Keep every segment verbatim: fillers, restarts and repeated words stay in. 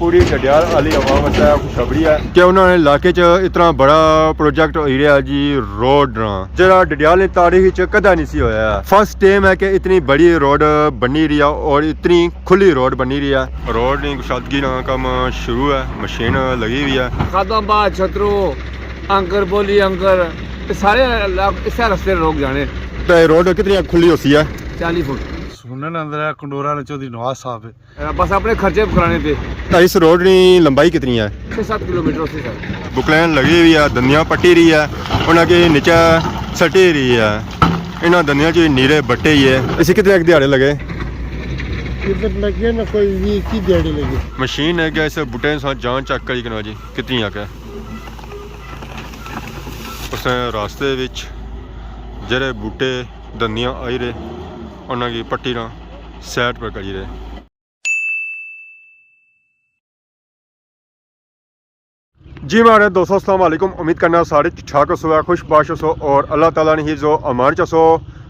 پوری ڈڈیال آلی عوام واسطے خوشخبری ہے کہ انہاں نے علاقے چ اتنا بڑا پروجیکٹ ہوئی رہیا جی، روڈ نا، جڑا ڈڈیال نی تاریخ وچ کدے نہیں سی ہویا۔ فرسٹ ٹائم ہے کہ اتنی بڑی روڈ بنی رہی ہے اور اتنی کھلی روڈ بنی رہی ہے۔ روڈ نی کشادگی نا کم شروع ہے، مشین لگی ہوئی ہے۔ خادم آباد، چھترو، انکر بولی، انکر، یہ سارے علاق-، اسے رستے لوگ جانے۔ تے روڈ کتنی کھلی ہوسی ہے؟ چالی فٹ۔ سننے نے اندر ہے کنڈورا نے چودھری نواز صاحب ہے۔ بس اپنے خرچے کرانے پہ۔ تے اس روڈ نی لمبائی کتنی ہے؟ چھ ست کلومیٹر ہوسی سر۔ بکلین لگی ہوئی ہے، دندیاں پٹی رہی ہے، انہاں کے نیچے سٹی رہی ہے۔ انہاں دندیاں چ نیرے بٹے ہی ہے۔ اسی کتنے ایک دیہاڑے لگے؟ ادھر لگے نا کوئی وی اکی دیہاڑے لگے۔ مشین ہے کہ اس بوٹے سا جان چیک کری کنو جی، کتنی آ کے۔ اس راستے وچ جڑے بوٹے دندیاں آئی رہے، انہاں کی پٹی نہ سائیڈ پر کری رہے۔ جی مہاڑے دوستو، السلام علیکم۔ امید کرنا سارے ٹھیک ٹھاک ہوسو، خوش باش ہوسو اور اللہ تعالیٰ نے حفظ و امان چ ہوسو۔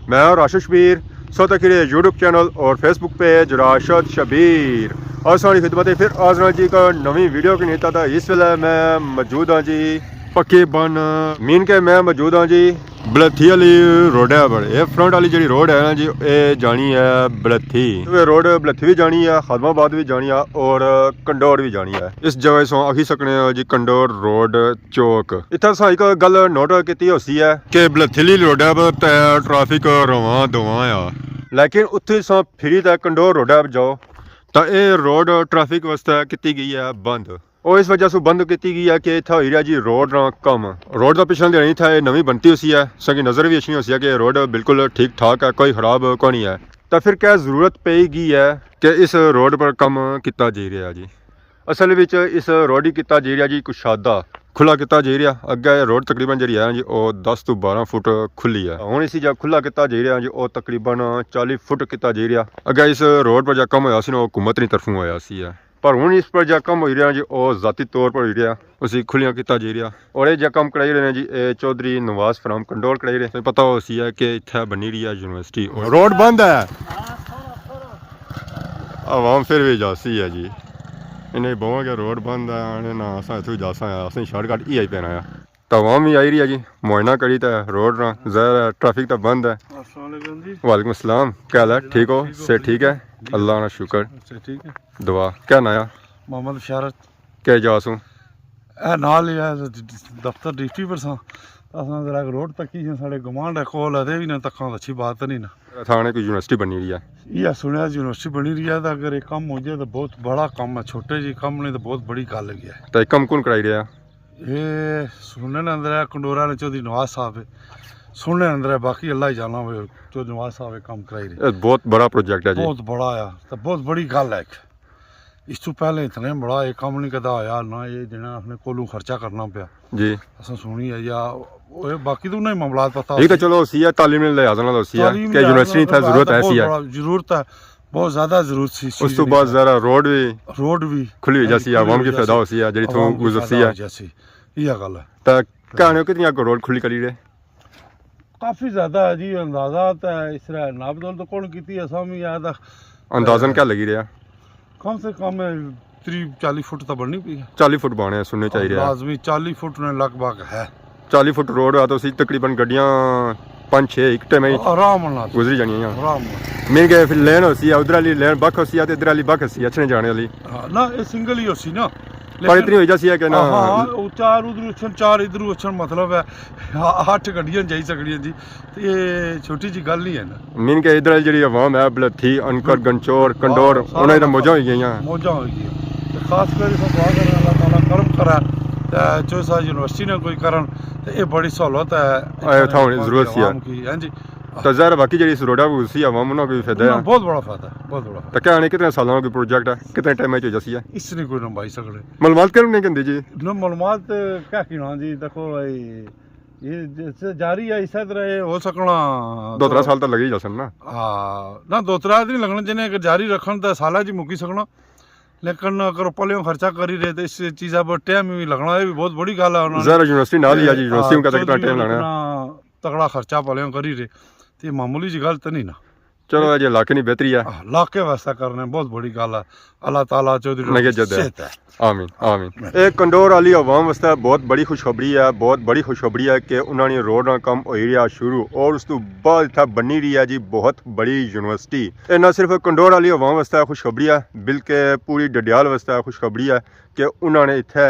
میں ہاں راشد شبیر، سو تک یوٹیوب چینل اور فیس بک پیج راشد شبیر۔ اور ساری خدمت پھر حاضر ہاں جی ایک نویں ویڈیو کے نیتا تھا۔ اس ویلے میں موجود ہاں جی پکے بن، مین کے میں موجود ہاں جی بلتھی والی روڈ ہے پر۔ اے فرنٹ والی جڑی روڈ ہے نا جی، اے جانی ہے بلتھی۔ اے روڈ بلتھی بھی جانی ہے، خادم آباد بھی جانی ہے اور کنڈور بھی جانی ہے۔ اس جگہ سوں آکھی سکنے ہو جی کنڈور روڈ چوک۔ اتھا اساں ایک گل نوٹ کیتی ہوسی ہے کہ بلتھی والی روڈ ہے پر تے ٹریفک رواں دواں آ، لیکن اتھے ساں پھری تے کنڈور روڈ ہے جاؤ تاں اے روڈ ٹریفک واسطے کیتی گئی ہے بند۔ او اس وجہ سوں بند کیتی گئی ہے کہ اتھا ہوئی رہیا جی روڈ نا کم۔ روڈ دا پچھلا دن اتھا اے نویں بنتی ہوسی ہے، ساں کی نظر بھی اچھنی ہوسی ہے کہ روڈ بالکل ٹھیک ٹھاک ہے، کوئی خراب کوئی نہیں ہے۔ تاں پھر کیا ضرورت پئی گئی ہے کہ اس روڈ پر کم کیتا جائی رہیا جی؟ اصل وچ اس روڈ ہی کیتا جائی رہیا جی کشادہ، کھلا کیتا جائی رہیا۔ اگے روڈ تقریباً جڑی ہے جی او دس تو بارہ فٹ کھلی ہے۔ ہن اسی جا کھلا کیتا جائی رہیا جی او تقریباً چالی فٹ کیتا جائی رہیا۔ اگے اس روڈ پر جا کم ہویا سی نا، او حکومت نی طرفوں ہویا سی ہے۔ پر ہن اس پر جا کم ہوئی رہیا جی، او ذاتی طور پر ہوئی رہیا، اسی کھلیاں کیتا جائی رہیا۔ اور اے جا کم کرائی رہے ہیں جی، اے چوہدری نواز فرام کنڈول کرائی رہے۔ تساں پتہ ہوسی ہے کہ اتھے بنی رہی ہے یونیورسٹی۔ اور روڈ بند ہے۔ عوام پھر بھی جاسی ہے جی۔ انہیں بہوں کہ روڈ بند ہے، آنے نہ اساں اتھوں جاساں، اساں شارٹ کٹ ای آئی پین آیا۔ تو عوام بھی آئی رہی ہے جی، معائنہ کری تے روڈ نا، ظاہر ہے ٹریفک تو بند ہے۔ السلام علیکم جی۔ وعلیکم السلام، کیا حال ہے؟ ٹھیک ہو؟ ٹھیک ہو؟ صحت ٹھیک ہے؟ ٹھیک ہے۔ اللہ نا شکر۔ اچھا، ٹھیک ہے۔ دعا۔ کیا ناں آ؟ محمد بشارت۔ کیا جا سوں؟ اے نال ہی ہے، دفتر ڈی پی پر ساں۔ اساں ذرا روڈ تکی ہیں، ساڑے گوانڈ ہے کول ہے، تے بھی نہ تکاں تاں اچھی بات نہیں نا۔ تھانے کوئی یونیورسٹی بنی رہی ہے؟ یہ سنیا یونیورسٹی بنی رہی ہے، تو اگر یہ کم ہو جائے تو بہت بڑا کم ہے، چھوٹے جی کم نہیں تو بہت بڑی گل ہے۔ تو یہ کم کون کرائی رہا؟ یہ سننے نے اندر ہے، کنڈورا نے چودھری نواز صاحب ہے۔ سننے اندر ہے، باقی اللہ ہی جانا ہوئے، چودھری نواز صاحب یہ کم کرائی رہے۔ یہ بہت بڑا پروجیکٹ ہے جی۔ بہت بڑا ہے، تو بہت بڑی گل ہے۔ اس تو پہلے اتنے بڑا یہ کم نہیں کدا ہویا، نہ یہ جنہاں اپنے کولوں خرچہ کرنا پیا۔ جی۔ اساں سنی ہے یا، اوئے باقی تو نہیں معاملات پتہ یہ تو ہوسی۔ چلو ہوسی ہے، تعلیم نے لحاظ نال ہوسی ہے تعلیم کہ لحاظ یونیورسٹی نال اتھا ضرورت ہے سی ہے۔ بہت ضرورت ہے، بہت زیادہ ضرورت سی اس چیز تو دی۔ بعد ذرا روڈ بھی روڈ بھی کھلی ہوئی جاسی ہے، عوام کی فائدہ ہوسی ہے، جڑی تھوں عوام کی گزرسی فائدہ ہے۔ ہو جاسی۔ یہ گل ہے۔ تے کہانے کتنی اگو روڈ کھلی کری رہے؟ کافی زیادہ ہے جی، اندازہ تے اس طرح ناپ تول تو کون کیتی، اساں بھی یاد ہے۔ اندازاً کیا لگی رہا؟ کم سے کم تری چالی فٹ تو بننی پئی ہے۔ چالی فٹ بانے سننے چاہیے۔ لازمی چالی فٹ نے لگ بھگ ہے۔ چالی فٹ روڈ ہے تو اسی تقریباً گڈیاں پنج چھ ایک ٹائم ہی آرام نال گزری جانیاں۔ آرام نال۔ مل گئے پھر لین ہوسی ہے، ادھر والی لین بک ہوسی ہے تے ادھر والی بک ہوسی ہے، اچھنے جانے والی۔ ہاں، نہ، یہ سنگل ہی ہوسی نا۔ پر لیکن اتنی ہوئی جاسی ہے کہ نا۔ ہاں، وہ چار ادھر اچھن، چار ادھر اچھن، مطلب ہے، اٹھ گڈیاں جائی سکڑیاں جی۔ تے یہ چھوٹی جی گل نہیں ہے نا۔ مین کہ ادھر والی جڑی عوام ہے، بلتھی، انکر، گنچور، کنڈور، انہاں دی موجاں ہوئی گئیاں۔ موجاں ہوئی گئیاں۔ تے خاص کر اس دعا کرن اللہ تعالیٰ کرم کرے تے چوہدری صاحب یونیورسٹی نے کوئی کرن تے یہ بڑی سہولت ہے اے اتھاں ہونی ضرورت سی ہے۔ عوام کی، ہاں جی۔ تے ظاہر ہے باقی جڑی اس روڈا کو سی عوام انہاں کو بھی فائدہ ہے۔ بہت بڑا فائدہ ہے، بہت بڑا فائدہ۔ تے کیا آنے کتنے سالاں کی پروجیکٹ ہے، کتنے ٹائم وچ ہو جاسی ہے؟ اس نے کوئی نہ بھائی سکڑے۔ معلومات کیوں نہیں کہندے جی؟ نہ، معلومات کیا کہنا جی، دیکھو بھائی، یہ جیسے جاری ہے، اسی طرح یہ ہو سکنا۔ دو ترے سال تو لگے ہی جاسن نا۔ ہاں، نہ، دو ترے تو نہیں لگنا، جنہیں اگر جاری رکھن تو سالا جی مکی سکنا۔ لیکن اگر پلیوں خرچہ کری رہے تو اس چیزا پر ٹائم بھی لگنا، یہ بھی بہت بڑی گل ہے۔ ظاہر ہے یونیورسٹی نال ہی ہے جی، یونیورسٹی ہاں، کا کتنا ٹائم لگنا ہے؟ اتنا تگڑا خرچہ پلیوں کری رہے، تو یہ معمولی جی گل تو نہیں نا۔ چلو، اے جے علاقے نی بہتری ہے۔ آہ، علاقے واسطے کرنے بہت بڑی گل ہے۔ اللہ تعالیٰ چوہدری نگے جدے۔ صحت ہے۔ آمین، آمین۔ اے کنڈور آلی عوام واسطے بہت بڑی خوشخبری ہے، بہت بڑی خوشخبری ہے کہ انہاں نی روڈ نا کم ہوئی رہیا شروع، اور اس تو بعد اتھا بنی رہی ہے جی بہت بڑی یونیورسٹی۔ اے نہ صرف کنڈور آلی عوام واسطے خوشخبری ہے، بلکہ پوری ڈڈیال واسطے خوشخبری ہے کہ انہاں نے اتھے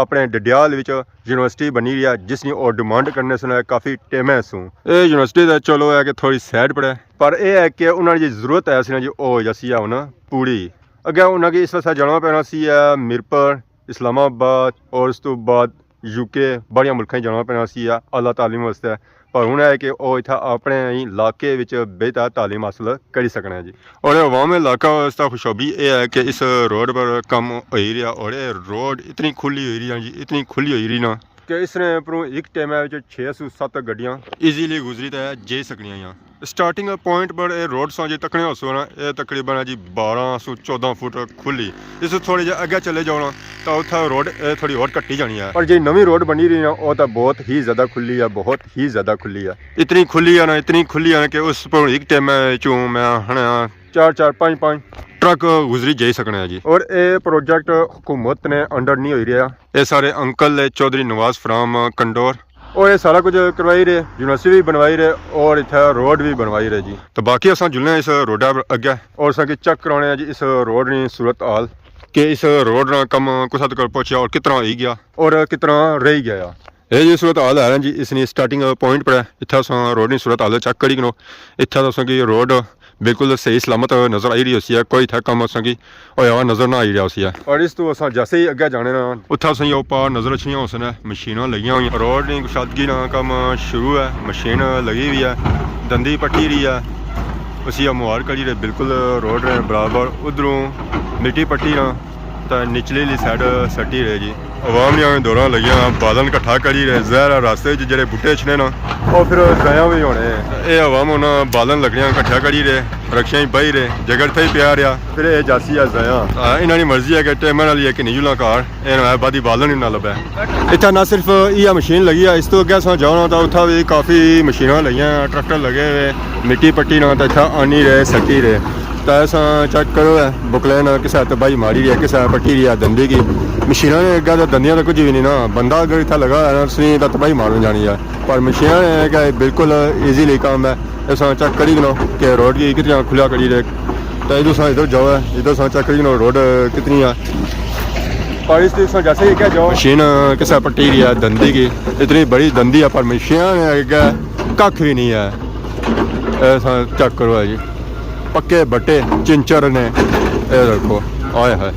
اپنے ڈڈیال وچ یونیورسٹی بنی رہی ہے، جس نی او ڈیمانڈ کرنے سن کافی ٹائمے سوں۔ اے یونیورسٹی تے چلو ہے کہ تھوڑی سائیڈ پر ہے، پر اے ہے کہ انہاں نی جی ضرورت ہے سی نا جی، او ہوئی جاسی ہے ہن پوری۔ اگے انہاں کی اس واسطے جانا پینا سی ہے میرپور، اسلام آباد اور اس تو بعد یو کے، باہریاں ملکاں جانا پینا سی ہے اعلیٰ تعلیم واسطے، پر ہن ہے کہ او اتھا اپنے ہی علاقے وچ بہتر تعلیم حاصل کری سکنے ہیں جی۔ اور عوام علاقہ واسطے خوشخبری اے ہے کہ اس روڈ پر کم ہوئی رہیا، اور اے روڈ اتنی کھلی ہوئی رہی ہے جی، اتنی کھلی ہوئی رہی نا کہ اس نے اپروں ایک ٹائم وچ چھ سو ست گڈیاں ایزیلی گزری تے جائی سکنیاں ہیں۔ سٹارٹنگ پوائنٹ پر اے روڈ سو جی تکنے ہو سو نا، اے تقریباً جی بارہ سو چودہ فٹ کھلی۔ اس تھوڑے جے اگے چلے جاؤ نا، تاں اتھا روڈ اے تھوڑی ہور کٹی جانی ہے۔ پر جی نویں روڈ بنی رہی نا، او تاں بہت ہی زیادہ کھلی ہے، بہت ہی زیادہ کھلی ہے۔ اتنی کھلی ہے نا، اتنی کھلی ہے نا کہ اس پر ایک ٹائم چوں میں ہنا چار چار پانچ پانچ ٹرک گزری جائی سکنے ہیں جی۔ اور اے پروجیکٹ حکومت نے انڈر نہیں ہوئی رہیا۔ اے سارے انکل ہے چوہدری نواز فرام کنڈور۔ اور اے سارا کچھ کروائی رہے، یونیورسٹی بھی بنوائی رہے اور اتھا روڈ بھی بنوائی رہے جی۔ تو باقی اساں جلنے اس روڈا پر اگے اور اساں کی چیک کرانے ہیں جی اس روڈ نی صورت حال کہ اس روڈ نا کم کتھا تک پہنچیا اور کتنا ہوئی گیا اور کتنا رہی گیا۔ اے جی صورت حال ہے نا جی، اس نی سٹارٹنگ پوائنٹ پر ہے۔ اتھا اساں روڈ نی صورت حال چیک کری کنو۔ اتھا تو اساں کی روڈ بالکل صحیح سلامت نظر آئی رہی ہوسی ہے، کوئی اتھا کم اساں کی ہویا ہوا نظر نہ آئی رہیا ہوسی ہے۔ اور اس تو اساں جیسے ہی اگے جانے نا، اتھا اساں کی اوپر نظر اچھنیاں ہوسن مشیناں لگیاں ہوئیاں۔ روڈ نی کشادگی نا کم شروع ہے، مشین لگی ہوئی ہے، دندی پٹی رہی ہے، اسی موہار کری رہے، بالکل روڈ نے برابر۔ ادھروں مٹی پٹی نا تے نچلی لی سائیڈ سٹی رہے جی۔ عوام نیاں دوراں لگیاں، بالن کٹھا کری رہے، ظاہر ہے راستے وچ جڑے بوٹے اچھنے نا، او پھر ضائع وی ہونے۔ اے عوام ہن بالن لکڑیاں کٹھا کری رہے، رکشیاں وچ بائی رہے، جے اگر اتھے ہی پیا رہیا، پھر اے جاسی ہے ضائع۔ آ، انہاں نی مرضی ہے کہ ٹائم نال ہی ہے کہ نہیں جلاں گھر، اے نہ ہوئے بعد ہی بالن ہی نہ لبھے۔ اتھا نہ صرف ایہا مشین لگی ہے، اس تو اگے اساں جاؤ نا تاں اتھا وی کافی مشیناں لگیاں، ٹریکٹر لگے ہوئے، مٹی پٹی نا تے اتھا آنی رہے، سٹی رہے۔ تے اساں چیک کرو ہے، بکلے نا کسے تباہی ماری رہی ہے، کسے پٹی رہی ہے دندی کی۔ مشیناں نے اگے تے دندیاں تے کچھ وی نہیں نا، بندہ اگر اتھا لگا ہے نا، اس نے تاں تباہی مارن جانی ہے۔ پر مشیناں نے کہ بالکل ایزیلی کام ہے۔ اساں چیک کری گنو کہ روڈ کی کتنی کھلیا کری رہے۔ تے ادھر ساں ادھر جاؤ ہے، ادھر ساں چیک کری گنو روڈ کتنی ہے۔ پر اس سے جیسے ہی کیا جاؤ، مشین کسے پٹی رہی ہے دندی کی، اتنی بڑی دندی ہے، پر مشین نے اگے ککھ وی نہیں ہے۔ اے ساں چیک کرو ہے جی، پکے بٹے چنچر نے۔ اے دیکھو، آئے ہائے۔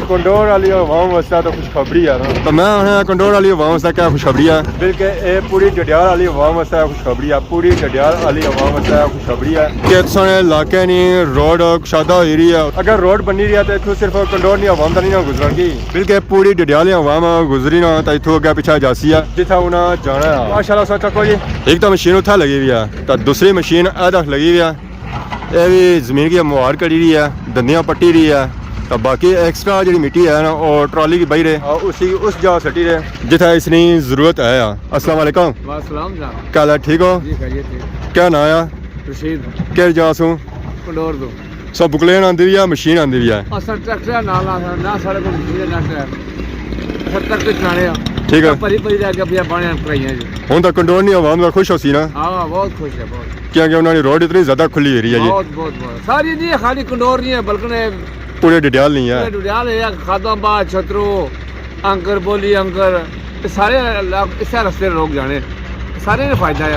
کنڈور والی عوام واسطے تو خوشخبری ہے نا۔ تو میں آخنا کنڈور والی عوام واسطے کیا خوشخبری ہے؟ بلکہ اے پوری ڈڈیال والی عوام واسطے خوشخبری ہے، پوری ڈڈیال والی عوام واسطے خوشخبری ہے کہ تساں نے علاقے نی روڈ کشادہ ہوئی رہی ہے۔ اگر روڈ بنی رہی ہے تو اتھوں صرف کنڈور نی عوام تے نہیں نہ گزرن گی، بلکہ پوری ڈڈیال نی عوام گزری نا تے اتھوں اگے پیچھے جاسی ہے جتھا انہاں جانا ہے۔ ماشاءاللہ، سا چکو جی، ایک تو مشین اتھا لگی ہوئی ہے، تے دوسری مشین اے تک لگی ہوئی ہے۔ اے وی زمین کی موہار کری رہی ہے، دندیاں پٹی رہی ہے، تے باقی ایکسٹرا جڑی مٹی ہے نا، او ٹرالی کی بہی رہے، آ، اسی اس جا سٹی رہے جتھا اس نی ضرورت ہے۔ السلام علیکم۔ وعلیکم السلام جناب۔ کیا حال ہے؟ ٹھیک ہو؟ جی، خیریت ہے۔ کیا نام ہے؟ رشید۔ کہڑی جا سوں؟ پنڈور تو۔ سو بکلین آندی وی ہے، مشین آندی وی ہے؟ اساں ٹریکٹر نال آ، نہ ساڑے کول مشین ہے، نہ ٹریکٹر۔ اساں ٹریکٹر چلانے آ۔ ٹھیک ہے۔ پری پری دے اگے پیا پانے کرائی ہیں جی۔ ہن تاں کنڈور نی عوام نا خوش ہوسی نا؟ ہاں، بہت خوش ہے، بہت۔ کیونکہ انہاں نی روڈ اتنی زیادہ کھلی ہوئی رہی ہے جی۔ بہت، بہت، بہت۔ ساری نہیں ہے، خالی کنڈور نہیں ہے، بلکہ پورے ڈڈیال نہیں ہے۔ پورے ڈڈیال ہے، خادم آباد، چھترو، انکر، بولی انکر، یہ سارے علاق-، اسے رستے لوگ جانے، سارے نے فائدہ ہے۔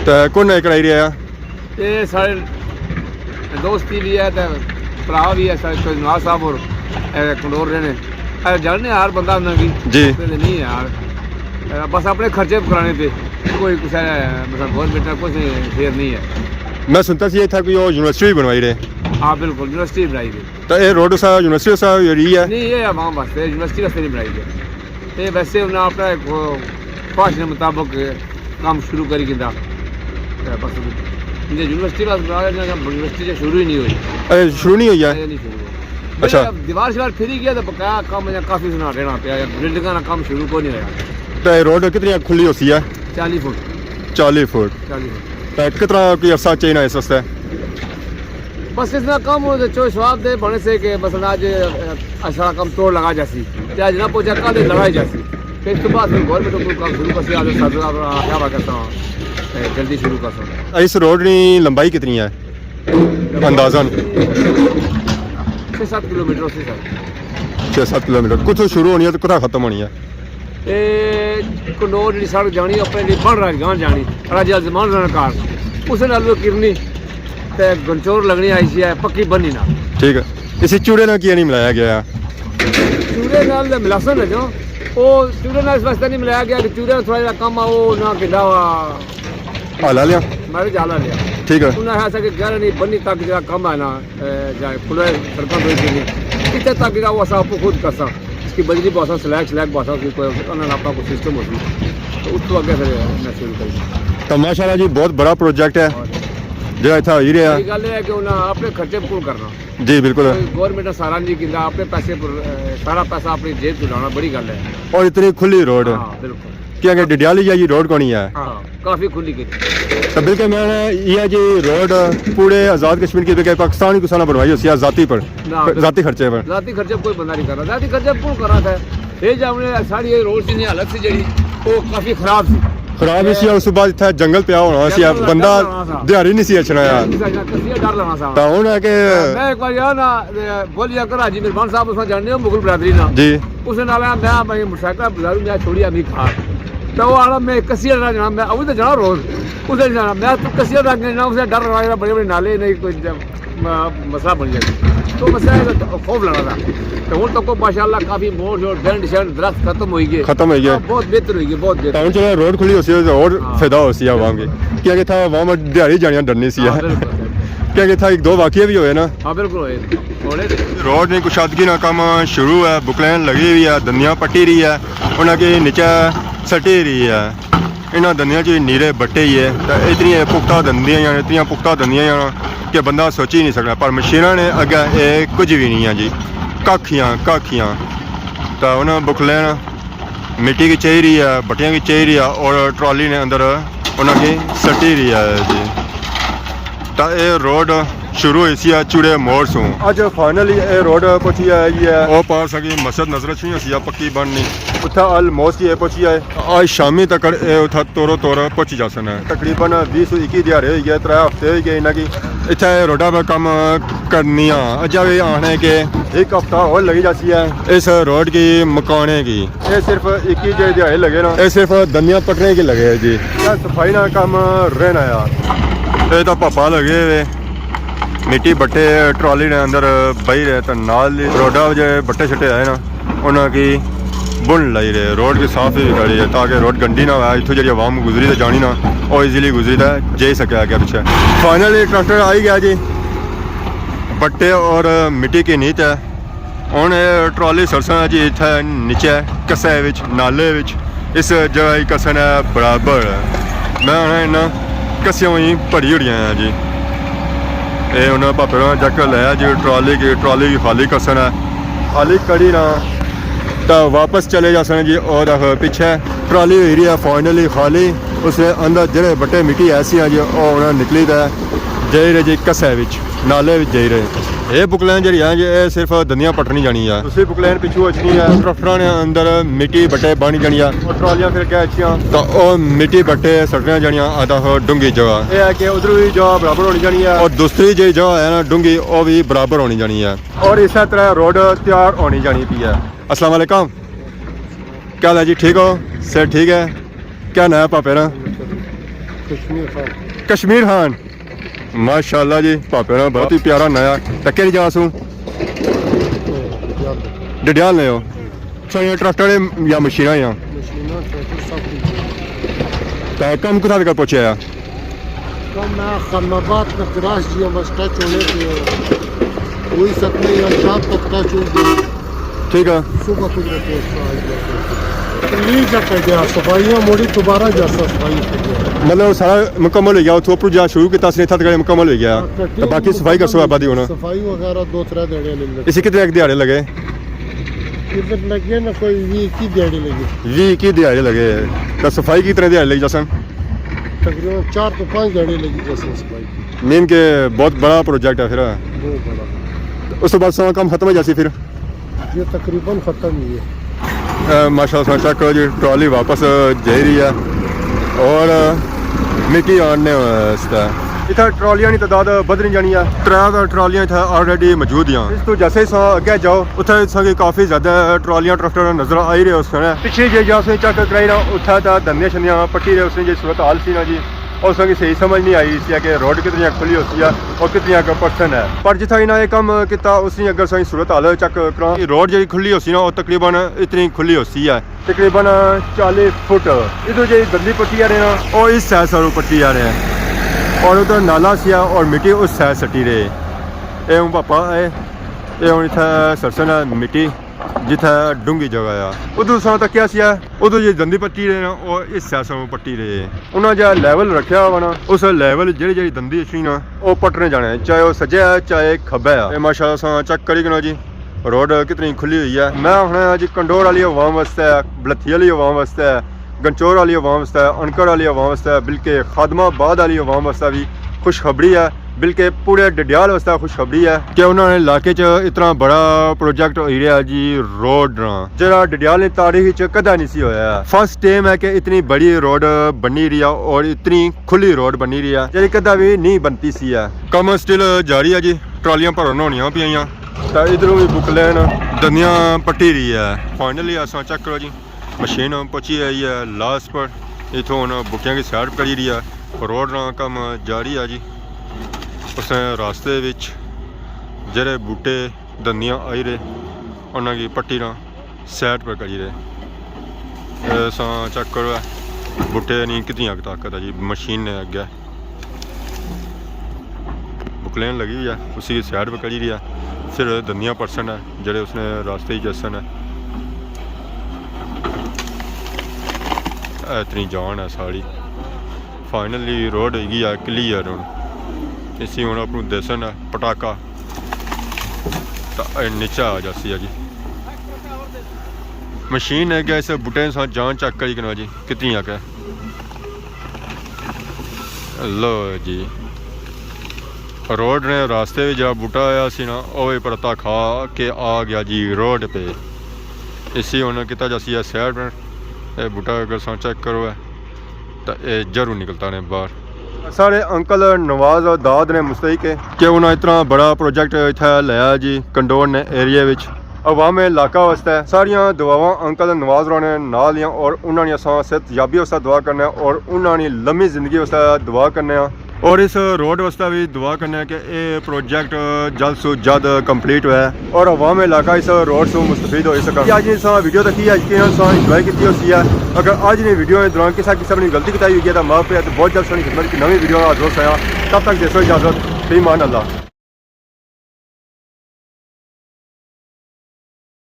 تے کون ہے کرائی رہا ہے؟ یہ سارے دوستی بھی ہے، تے بھرا بھی ہے، سارے نواز صاحب اور، اے، کنڈور رہنے۔ اے، جاننے ہر بندہ انہاں کی۔ جی۔ تے نہیں ہے یار۔ اے، بس اپنے خرچے کرانے پہ، کوئی کسے، مطلب، گورنمنٹ نا کوئی شیئر نہیں ہے۔ میں سنتا سی اتھا کوئی او یونیورسٹی بھی بنوائی رہے۔ ہاں، بالکل، یونیورسٹی بنائی رہے۔ تو اے روڈ اسا یونیورسٹی اسا ہی ہے؟ نہیں، یہ عوام واسطے، یونیورسٹی واسطے نہیں بنائی گئی۔ یہ ویسے انہاں اپنا ایک خواہش کے مطابق کام شروع کری گندا۔ تے بس، انہیں یونیورسٹی بس بنا لینا، یونیورسٹی جو شروع ہی نہیں ہوئی۔ اے، شروع نہیں ہوئی ہے؟ اے، نہیں شروع ہوئی۔ اچھا۔ دیوار شیوار پھری گیا تو بقایا کام یا کافی سنا رہنا پیا، یا بلڈنگاں نا کام شروع کو نہیں ہویا۔ تے روڈ کتنی کھلی ہوسی ہے؟ چالی فٹ۔ چالی فٹ۔ چالی فٹ۔ تے کتنا کوئی عرصہ چاہینا اس واسطے؟ بس اس نا کم ہو تے چو شواب دے بنے سے کہ مثلاً اج، اہ، سارا کم توڑ لگا جاسی۔ تے اج نہ پہنچا، کل لگا ہی جاسی۔ تے اس تو بعد پھر گورنمنٹ کو کم شروع کرسی، آدھے سر آخیا ہوا کرساں، اہ، جلدی شروع کرساں۔ اس روڈ نی لمبائی کتنی ہے؟ اندازاً؟ چھ ست کلومیٹر ہوسی سر۔ چھ ست کلومیٹر۔ کتھوں شروع ہونی ہے تے کتھا ختم ہونی ہے؟ اے کنڈور جیڑی سڑک جانی، اپنے جیڑی بن رہا گاں جانی، راجہ زمان رہنا کار، اسے نال وہ کرنی تے گنچور لگنی آئی سی ہے، پکی بنی نال۔ ٹھیک ہے۔ اسی چوڑے نال کیاں نہیں ملایا گیا؟ چوڑے نال تے ملاساں نہ جو، او چوڑے نال اس واسطے نہیں ملایا گیا کہ چوڑے نال تھوڑا جیڑا کم آ، او نہ کیندا وا۔ حالا لیا؟ مارے جالا لیا۔ ٹھیک ہے۔ انہاں آخیا کہ گیارہ نہیں بنی تک جیڑا کم ہے نا، اے، جا کھلے سڑکاں دو کے لیے، اتنے تک جیڑا وہ اساں آپ خود کرساں۔ اس کی بجلی باساں، سلیک، سلیک باساں، اس کی کوئی انہاں نا اپنا کوئی سسٹم ہو سی۔ تو اس تو اگے پھر میں شروع کری۔ تو ماشاءاللہ جی، بہت بڑا پروجیکٹ ہے، اور جیڑا اتھا ہوئی رہا۔ یہ گل ہے کہ انہاں اپنے خرچے پر کرنا۔ جی، بالکل۔ کوئی گورنمنٹ نے سارا نہیں کیتا، اپنے پیسے پر، اے، سارا پیسہ اپنی جیب چ لانا، بڑی گل ہے۔ اور اتنی کھلی روڈ۔ ہاں، بالکل۔ کیا کہ ڈڈیالی جا یہ روڈ کونی ہے؟ ہاں، کافی کھلی گئی۔ تو بالکل میں نے یہ جی روڈ پورے آزاد کشمیر کی بجائے پاکستان کی کسانا بنوائی ہوسی ہے ذاتی پر، نہ، بالکل۔ ذاتی خرچے پر۔ ذاتی خرچے پر کوئی بندہ نہیں کرنا، ذاتی خرچے پر کون کرنا تھا؟ یہ جا ہن ساری یہ روڈ کی حالت سی جڑی، وہ کافی خراب سی۔ خراب ہی سی، اس بعد اتھا جنگل پیا ہونا سی، جنگل بندہ ڈر لگنا سا۔ دیہاڑی نہیں سی اچھنا یار۔ نہیں سا، کسی ڈر لگنا سا۔ تو ہن ہے کہ میں ایک بار یار نا، بولی کر حاجی مہربان صاحب، اس جاننے ہو مغل برادری نا۔ جی۔ اس نے نال میں، میں موٹر سائیکل بازاروں میں چھوڑیا، میں گھر۔ تو وہ آڑا میں کسی نہ جانا، میں ابھی تو جانا روز۔ اس نے جانا، میں تو کسی نہ جانا، اس نے ڈر لگا، بڑے بڑے نالے نہیں، کوئی م-، مسئلہ بن جائے۔ تو مسئلہ ہے کہ خوف لگا تھا۔ تو ہن تک ماشاءاللہ کافی موڑ شوڑ، بینڈ شینڈ، درخت ختم ہوئی گئے۔ ختم ہوئی گئے۔ ہاں، بہت بہتر ہوئی گئے، بہت بہتر۔ تو ہن چلو روڈ کھلی ہوسی تو اور ہاں۔ فائدہ ہوسی عوام کی۔ کیا کہ تھا عوام دیہاڑی جانیاں ڈرنی سی ہاں، ہے۔ بالکل۔ کیا کہ تھا ایک دو واقعے بھی ہوئے نا۔ ہاں، بالکل ہوئے۔ روڈ نی کشادگی نا کم شروع ہے، بکلین لگی ہوئی ہے، دندیاں پٹی رہی ہے، انہاں کی نیچے سٹی رہی ہے۔ انہاں دندیاں چ نیرے بٹے ہی ہے، تے اتنی پختہ دندیاں ہن، اتنی پختہ دندیاں ہن کہ بندہ سوچی نہیں سکنا، پر مشیناں نے اگے اے کچھ بھی نہیں ہے جی، ککھ ہی ہاں، ککھ ہی ہاں۔ تے انہاں بکلین مٹی کی چاہی رہی ہے، بٹیاں کی چاہی رہی ہے، اور ٹرالی نے اندر انہاں کی سٹی رہی ہے جی۔ تے اے روڈ شروع ہوئی سی ہے چوڑے موڑ سوں۔ اج فائنلی اے روڈ پہنچی آئی ہے۔ او پار ساں کی مسجد نظر اچھنی ہوسی ہے، پکی بننی۔ اتھا آلموسٹ اے پہنچی آئے۔ اج شامی تک اے اتھا تورو تور پہنچی جاسن۔ تقریباً بیس سو اکی دیہاڑے ہوئی گئے، ترے ہفتے ہوئی گئے انہاں کی اتھا اے روڈا پہ کم کرنی آ۔ اجا وی آخنے کہ ایک ہفتہ ہور لگی جاسی ہے اس روڈ کی مکانے کی۔ اے صرف اکی جے دیہاڑے لگے نا۔ اے صرف دندیاں پٹنے کی لگے ہے جی۔ اے صفائی نا کم رہنا یار۔ اے تاں پاپا لگے ہوئے، مٹی بٹے ٹرالی نے اندر بہی رہے، تے نال ہی روڈا جے بٹے شٹے آئے نا، انہاں کی بن لائی رہے، روڈ کی صافی بھی کری ہے تاکہ روڈ گندی نہ ہوئے۔ اتھوں جڑی عوام گزری تے جانی نا، او ایزیلی گزری تے جائی سکے اگے پچھے۔ فائنلی ٹریکٹر آئی گیا جی، بٹے اور مٹی کی نیت ہے۔ ہن اے ٹرالی سرساں جی اتھے نیچے کسے وچ، نالے وچ، اس جگہ ہی کسن ہے برابر۔ میں ہن انہاں کسیاں وچ بھری اوڑیاں ہیں جی۔ اے انہاں پاپے نے چیک کر لیا جی ٹرالی کی، ٹرالی کی خالی کسن ہے۔ خالی کری نا تاں واپس چلے جاسن جی۔ او دیکھو پچھے ٹرالی ہوئی رہی ہے فائنلی خالی، اس نے اندر جڑے بٹے مٹی ایسی ہیں جی، او انہاں نکلی تے جائی رہے جی کسے وچ۔ نالے وچ جائی رہے۔ اے بکلین جڑی ہے جی، اے صرف دندیاں پٹنی جانی ہے۔ دوسری بکلین پچھو اچھنی ہے۔ ٹریکٹراں نے اندر مٹی بٹے بانی جانی ہے۔ اور ٹرالیاں پھر اگے اچھیاں۔ تو او مٹی بٹے سٹنیاں جانیاں، آدھا ہو ڈونگھی جگہ۔ اے ہے کہ ادھر بھی جگہ برابر ہونی جانی ہے۔ اور دوسری جڑی جگہ ہے نا ڈونگھی، او بھی برابر ہونی جانی ہے۔ اور اسی طرح روڈ تیار ہونی جانی پی ہے۔ السلام علیکم۔ کیا حال ہے جی؟ ٹھیک ہو؟ صحت ٹھیک ہے؟ کیا ناں ہے پاپے نا؟ کشمیر خان۔ کشمیر خان۔ ماشاءاللہ جی، پاپے نا بہت ہی پیارا ناں ہے۔ تے کیڑی جگہ سوں؟ ڈڈیال۔ ڈڈیال نے ہو؟ اچھا، یہ ٹریکٹر ہے یا مشیناں یا؟ مشیناں، ٹریکٹر سب کچھ ہے۔ تے کم کتھا تک پہنچیا ہے؟ کم میں خان آباد تک کراس جی، بس ٹچ ہونے کے وہی سکنے یا شام تک ٹچ ہو گئی۔ ٹھیک ہے۔ صبح کچھ رکھو، تکلیف جا کر گیا، صفائیاں موڑی دوبارہ جیسا صفائی کر گیا۔ مطلب سارا مکمل ہو گیا، اتھوں اوپر جا شروع کیتا سی، اتھا تک مکمل ہو گیا۔ ہاں، تو تے باقی صفائی کرسو آبادی ہونا۔ صفائی وغیرہ دو ترے دیہاڑے لگ گئے۔ اسی کتنے ایک دیہاڑے لگے؟ ادھر لگے نا کوئی ویہہ اکی دیہاڑے لگے۔ ویہہ اکی دیہاڑے لگے۔ تو صفائی کتنے دیہاڑے لگی جاسن؟ تقریباً چار تو پانچ دیہاڑے لگی جاسن صفائی کی۔ مین کہ بہت بڑا پروجیکٹ ہے پھر۔ بہت بڑا۔ اس تو بعد سارا کم ختم ہو جاسی پھر؟ یہ تقریباً ختم ہی ہے۔ اے ماشاءاللہ، چیک کرو جی، ٹرالی واپس جائی رہی ہے اور مٹی آننے واسطے۔ اتھا ٹرالیاں نی تعداد بدھنی جانی ہے۔ ترے ٹرالیاں اتھا آلریڈی موجود ہیں۔ اس تو جیسے ہی ساں اگے جاؤ، اتھا ساں کی کافی زیادہ ٹرالیاں ٹریکٹر نظر آئی رہے اس نے۔ پچھے جے جا سے چیک کرائی رہا، اتھا تا دھندیاں شندیاں پٹی رہے اس نے، جی صورت حال سی نا جی، اس کی صحیح سمجھ نہیں آئی اس کہ روڈ کتنی کھلی ہوتی ہے اور کتنی اگر پرسن ہے۔ پر جتھا انہاں یہ کم کیتا، اس نے اگر ساں صورت حال چیک کراں، روڈ جی کھلی ہوتی نا، وہ تقریباً اتنی کھلی ہوتی ہے۔ تقریباً چالی فٹ۔ ادھر جی گندی پٹی آ رہے نا، وہ اس سائڈ ساروں پٹی آ رہے ہیں۔ اور ادھر نالا سیا اور مٹی اس سائڈ سٹی رہے۔ اے ہوں پاپا اے، اے ہوں اتھا سرسن ہے مٹی، جتھا ڈونگی جگہ آ۔ ادھر ساں تکیا سیا، ادھر جی گندی پٹی رہے نا، وہ اس سائڈ ساروں پٹی رہے۔ انہاں جا لیول رکھیا ہوا نا، اس لیول جڑی جڑی گندی اچھنی نا، وہ پٹنے جانے، چاہے وہ سجے ہے، چاہے کھبے ہے۔ اے ماشاءاللہ ساں چیک کری کنو جی۔ روڈ کتنی کھلی ہوئی ہے۔ میں آخنا جی کنڈور والی عوام واسطے، بلتھی والی عوام واسطے، گنچور والی عوام واسطے، انکڑ والی عوام واسطے، بلکہ خادم آباد والی عوام واسطے بھی خوشخبری ہے، بلکہ پورے ڈڈیال واسطے خوشخبری ہے کہ انہاں نے علاقے چ اتنا بڑا پروجیکٹ ہوئی رہیا جی، روڈ نا، جڑا ڈڈیال نے تاریخ چ کدے نہیں سی ہویا۔ فرسٹ ٹائم ہے کہ اتنی بڑی روڈ بنی رہی ہے اور اتنی کھلی روڈ بنی رہی ہے، جڑی کدے بھی نہیں بنتی سی ہے۔ کم سٹل جاری ہے جی، ٹرالیاں بھرن ہونیاں پیاں۔ تے ادھروں وی بک لین دندیاں پٹی رہی ہے۔ فائنلی اساں چیک کرو جی، مشین پہنچی آئی ہے لاسٹ پر۔ اتھوں ہن بوٹیاں کی سائیڈ کری رہی ہے۔ روڈ نا کم جاری ہے جی۔ اس راستے وچ جڑے بوٹے دندیاں آئی رہے، انہاں کی پٹی نا سائیڈ پر کری رہے۔ اے ساں چیک کرو، بوٹے نی کتنی اگ طاقت ہے جی، مشین نے اگے بکلین لگی ہوئی ہے، اسی سائیڈ پہ کری رہی ہے۔ پھر دندیاں پرسن ہے جڑے اس نے راستے ہی جسن ہے۔ اے اتنی جان ہے ساری۔ فائنلی روڈ ہوئی گئی ہے کلیئر۔ ہن اسی ہن اپنوں دیسن ہے پٹاخہ، تا اے نیچے آ جاسی ہے جی۔ مشین ہے کہ اس بوٹے ساں جان چیک کری کنو جی، کتنی اگ ہے۔ لو جی، روڈ نے راستے وچ جڑا بوٹا آیا سی نا، او وی پرتا کھا کے آ گیا جی روڈ پہ۔ اسی ہن کیتا جاسی ہے سائیڈ پر۔ اے بوٹا اگر ساں چیک کرو ہے، تے اے جروں نکلتا نے باہر۔ سارے انکل نواز اور داد نے مستحق ہے کہ انہاں اتنا بڑا پروجیکٹ اتھا لایا جی کنڈور نے ایریے وچ۔ عوام علاقہ واسطے ساریاں دعاواں انکل نواز ہوراں نے نال ہیاں اور انہاں نی اساں صحت یابی واسطے دعا کرنے ہاں اور انہاں نی لمبی زندگی واسطے دعا کرنے ہاں۔ اور اس روڈ واسطے بھی دعا کرنے ہاں کہ اے پروجیکٹ جلد سو جلد کمپلیٹ ہوئے اور عوام علاقہ اس روڈ سو مستفید ہوئی سکن۔ اج نی اساں ویڈیو تکی، اج کی اساں انجوائے کیتی ہوسی ہے۔ اگر اج نی ویڈیو دے دوران کسا قسم نی غلطی کتائی ہوئی ہے تو معاف ہے، تو بہت جلد ساڑی خدمت کی نویں ویڈیو نال حاضر ہوساں۔ تب تک دیسو اجازت، فی امان اللہ۔